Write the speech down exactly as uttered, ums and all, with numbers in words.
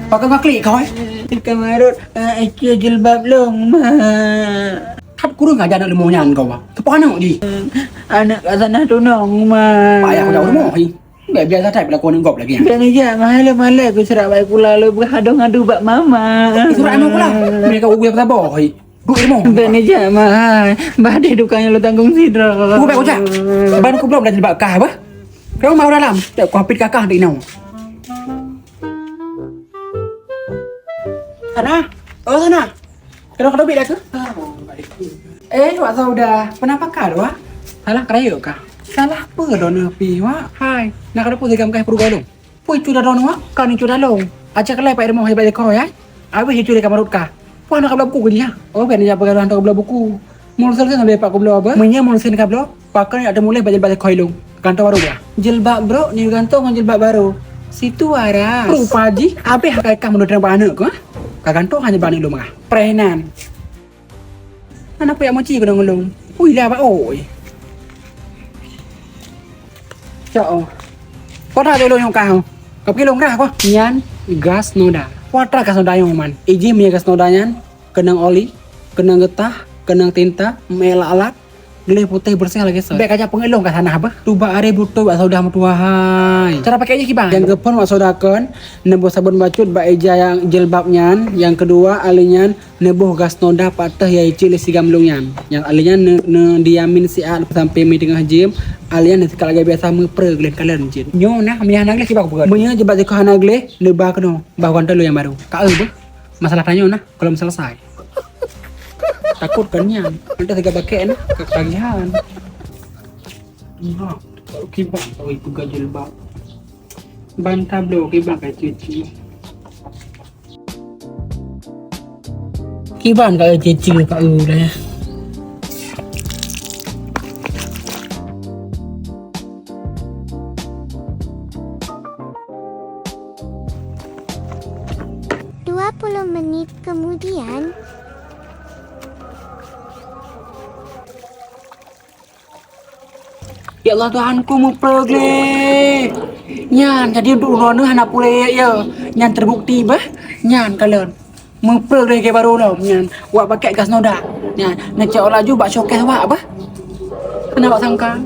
Pakon ka klik kau, eh? Kamarot, eh, ié jilbab lôn, Ma. Hab kureueng aja aneuk leumo nyan kau, ah. Teupeue aneuk jih? Aneuk kat sana tunong, Ma. Payah kau jak rumoh, hi. Biasa that berlaku aneuk gob lagi, ah. Dan ija, mahal-mahal aku serak baik pula lu berhadung adu bak mama. Surat aneuk pula. Mereka ubi apa sabar, hi. Duek rumoh. Bèk neujak, Ma. Bah deh dukang nyang lôn tanggong sidroe. Ku bèk kujak. Ban ku bloe dah jilbab kah, bah? Kau mau dalam? Tak ku hapit kakah di nau. Sana. Oh, sana. Kena kena bit aku. Eh, Wak Sauda. Kenapa kah, Wak? Salah kerayuk kah? Salah apa dah nepi, Wak? Hai. Nak ada pun segam kah perlu galung. Peue cuda droeneuh, kan cuda lôn. Aja kalai Pak Irma hai bak jikoi, ai. Abéh jicuri ka marot ka. Peue hana kabloe buku keu nyan? Oh, bèk neujak peugah hantom kabloe buku. Meunyoe seuleusoe sampoe pat kabloe apa? Meunyoe meunyoe ka bloe, pakon jak teumuléh bak jilbab jikoi lôn. Kantô barô bah. Jilbab brôk nyoe gantoe ngon jilbab barô. Situ waras. Rupa jih, abéh ka ikah meunurot bak aneuk kah? Ka gantoe hana bak aneuk lôn bah. Prenan. Hana peue jak moci keudong lôn. Ui, lah bak oi. Cok oh. Kota tu lôn nyang kah. Kau pergi lôn kah kau? Nyan gas noda. Kuatra gas noda nyang man. Iji minyak gas noda nyan, keunong oli, keunong geutah, keunong tinta, meualat-alat, gleh putéh beureuséh lagèe soe. Bèk kaca peungeulong ka sana bah. Tuba aré butôi bak sauda meutuwah hai. Cara pakai jih kiban. Nyang geuphon bak sauda kon, neuboh sabon bacut bak ija nyang jilbab nyan, nyang keudua ali nyan Neuboh gas noda pat teuh nyang icit lé si gamlong nyan. Nyang alèh nyan ne-, neudiamin siat sampoe mi teungoh jeuem, alèh nyan neusikat lagèe biasa meupreh gleh kalon cit. Nyoe nah, meunyoe hana gleh kiban kupeugah. Meunyoe jilbab jikoi hana gleh, neuba keunoe, bah gantoe lôn nyang barô. Ka eu beuh. Masalah tanyoe nah, kalon seuleusai. Takot kon nyan, nanti siga bakek nah, ketagihan. Nah, kiban kawai peugah jilbab. Ban tabloe kiban ka cuci. Kiban ka eu cicing ka eu lé. Dua puluh menit kemudian. Ya Allah Tuhanku, meupreh gleh. Nyan jadi untuk droeneuh hana puléh ya. Nyan terbukti bah. Nyan kalon. Meupreh gleh keu barô lom nyan. Wak pakai gas noda. Nyan neucok laju bak showcase wak bah. Hana wak sangka.